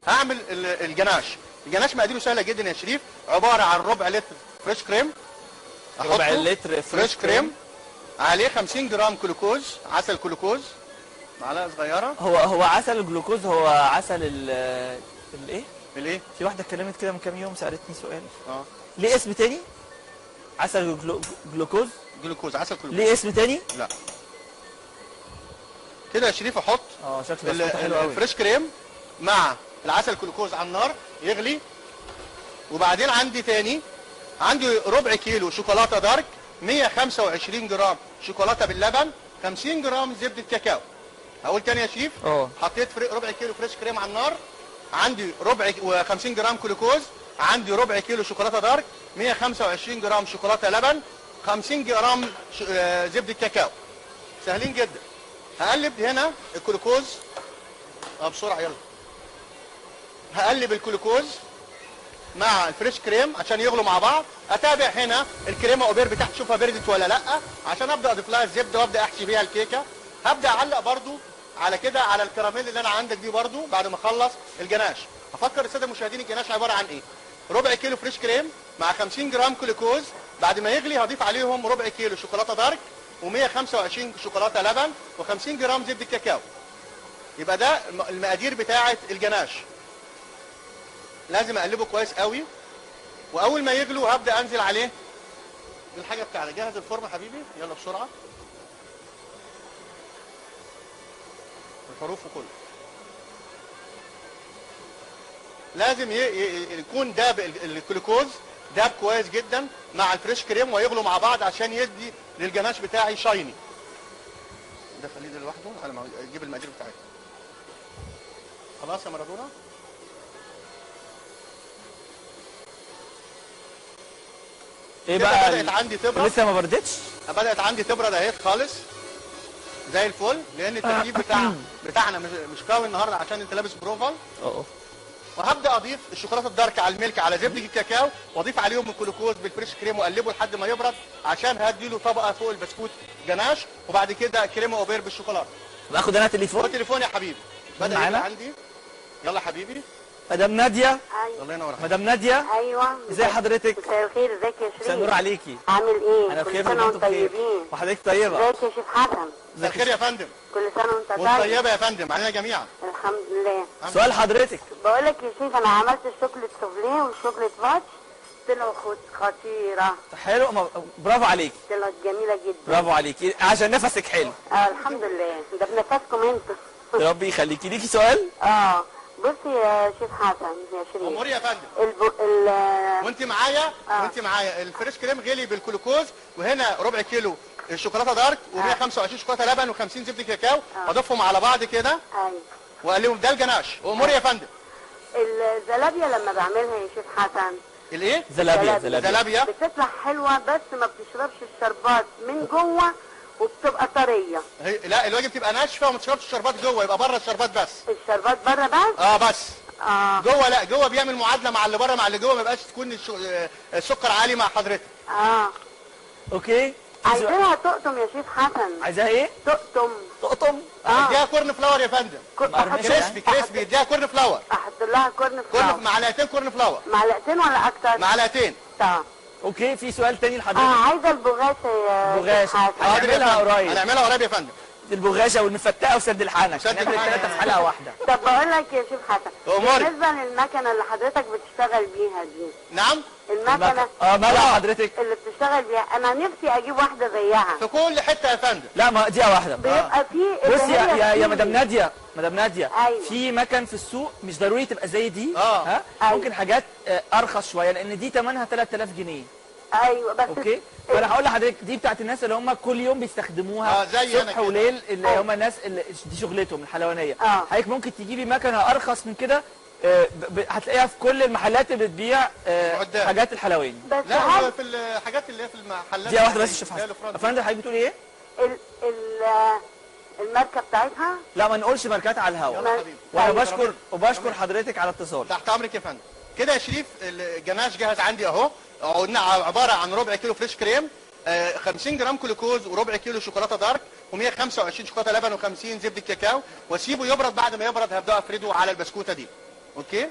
هعمل الجناش. الجناش مقاديره سهلة جدا يا شريف، عبارة عن ربع لتر fresh cream، ربع لتر fresh cream عليه 50 جرام جلوكوز، عسل جلوكوز معلقه صغيرة. هو عسل الجلوكوز، هو عسل الايه؟ الايه؟ في واحدة اتكلمت كده من كام يوم سالتني سؤال. ليه اسم تاني؟ عسل جلوكوز؟ جلوكوز، عسل جلوكوز. ليه اسم تاني؟ لا. كده يا شريف احط شكله حلو قوي. ال fresh cream مع العسل جلوكوز على النار يغلي. وبعدين عندي تاني، عندي ربع كيلو شوكولاتة dark، 125 جرام شوكولاتة باللبن، 50 جرام زبدة كاكاو. هقول تاني يا شيف. حطيت ربع كيلو fresh cream على النار، عندي ربع و50 جرام جلوكوز، عندي ربع كيلو شوكولاتة dark، 125 جرام شوكولاتة لبن، 50 جرام زبدة كاكاو. سهلين جدا. هقلب هنا الجلوكوز بسرعة، يلا. هقلب الجلوكوز مع ال fresh cream عشان يغلوا مع بعض. اتابع هنا الكريمة au beurre بتاعتي، شوفها بردت ولا لا، عشان ابدا اضيف لها الزبدة وابدا احشي بيها الكيكه. هبدا اعلق برضو على كده على الكراميل اللي انا عندك دي برضو بعد ما اخلص الجناش. افكر السادة المشاهدين الجناش عبارة عن ايه؟ ربع كيلو fresh cream مع 50 جرام جلوكوز، بعد ما يغلي هضيف عليهم ربع كيلو شوكولاتة dark و125 شوكولاتة لبن و50 جرام زبدة كاكاو. يبقى ده المقادير بتاعه الجناش. لازم اقلبه كويس قوي، واول ما يغلو هبدا انزل عليه بالحاجة بتاعتي. جهز الفرن حبيبي، يلا بسرعة. الحروف وكله لازم يكون داب الجلوكوز داب كويس جدا مع ال fresh cream ويغلوا مع بعض عشان يدي للجناش بتاعي shiny. ده خليه ده لوحده على ما اجيب المقادير بتاعتي. خلاص يا مارادونا. ايه بقى؟ بدأت عندي تبرد. لسه ما بردتش؟ بدأت عندي تبرد اهي خالص زي الفل، لان التكييف بتاعنا مش قوي النهارده عشان انت لابس بروفال. وهبدا اضيف الشوكولاتة ال dark على ال milk على زبدة الكاكاو، واضيف عليهم الجلوكوز بال fresh cream واقلبه لحد ما يبرد عشان هدي له طبقه فوق البسكوت جناش، وبعد كده كريمة au beurre بالشوكولاته. باخد انا تليفون؟ تليفون يا حبيبي. بدأ عندي. يلا حبيبي. مدام ناديه. ايوه. الله ينور عليك. مدام ناديه. ايوه. ازي حضرتك؟ مساء الخير، ازيك يا شريف؟ مساء النور عليكي. عامل ايه؟ انا بخير، كل سنة وانتم طيبين. وحضرتك طيبة. ازيك يا شيف حسن؟ مساء الخير يا فندم. كل سنة وانت طيب. وانت طيبة يا فندم، علينا جميعا. الحمد لله. سؤال حضرتك. بقول لك يا شيف، انا عملت ال chocolate soufflé وال chocolate fudge، طلعوا خطيرة. حلو، برافو عليكي. طلعت جميلة جدا. برافو عليكي، عشان نفسك حلو. الحمد لله، ده بنفسكم انتوا. ربي يخليكي. ليكي سؤال؟ بصي يا شيف حسن يا شريف. اموري يا فندم. وانت معايا. وانت معايا ال fresh cream غلي بالجلوكوز، وهنا ربع كيلو شوكولاتة dark و125 شوكولاتة لبن و50 زبدة كاكاو، اضيفهم على بعض كده. ايوه. واقلبهم. ده الجناش. اموري يا فندم. الزلابيه لما بعملها يا شيف حسن. الايه؟ زلابيه. زلابيه بتطلع حلوة بس ما بتشربش الشربات من جوه وبتبقى طرية. لا، الواجب تبقى ناشفة وما تشربش الشربات جوه، يبقى بره الشربات بس. الشربات بره بس؟ بس. جوه لا، جوه بيعمل معادلة مع اللي بره مع اللي جوه، ما يبقاش تكون السكر عالي مع حضرتك. okay. عايزينها تقطم يا شيف حسن. عايزاها ايه؟ تقطم. تقطم؟ اديها corn flour يا فندم. crispy crispy، اديها corn flour. احط لها corn flour. معلقتين corn flour. معلقتين ولا اكتر؟ معلقتين. طب okay. في سؤال تاني لحضرتك. عايزه البغاشه يا بغاشه. هنعملها قريب. هنعملها قريب يا فندم. البغاشه والمفتقه وسد الحنك. هنعمل الثلاثة في حلقة واحدة. طب بقول لك يا شيف حسن، بالنسبة للمكنه اللي حضرتك بتشتغل بيها دي. نعم. المكنه مالها حضرتك؟ اللي بتشتغل بيها، انا نفسي اجيب واحدة زيها. في كل حتة يا فندم. لا، ما دي واحدة بيبقى في. بصي يا مدام ناديه، مدام ناديه. أيوة. في مكن في السوق مش ضروري تبقى زي دي. ها. أيوة. ممكن حاجات ارخص شوية، لان دي ثمنها 3000 جنيه. ايوه بس okay. فانا هقول لحضرتك دي بتاعت الناس اللي هم كل يوم بيستخدموها صبح وليل، اللي هم الناس اللي دي شغلتهم الحلوانيه. حضرتك ممكن تجيبي مكنه ارخص من كده، هتلاقيها في كل المحلات اللي بتبيع حاجات الحلواني. بس لا، في الحاجات اللي هي في المحلات دي واحدة بس. شوف يا فندم، حضرتك بتقول ايه؟ الماركة بتاعتها؟ لا ما نقولش ماركات على الهواء. وانا بشكر وبشكر حضرتك على الاتصال. تحت امرك يا فندم. كده يا شريف الجناش جاهز عندي اهو، قلنا عبارة عن ربع كيلو fresh cream، 50 جرام كلوكوز، وربع كيلو شوكولاتة dark، و125 شوكولاتة لبن، و50 زبدة كاكاو، واسيبه يبرد. بعد ما يبرد هبدا افرده على البسكوته دي. okay.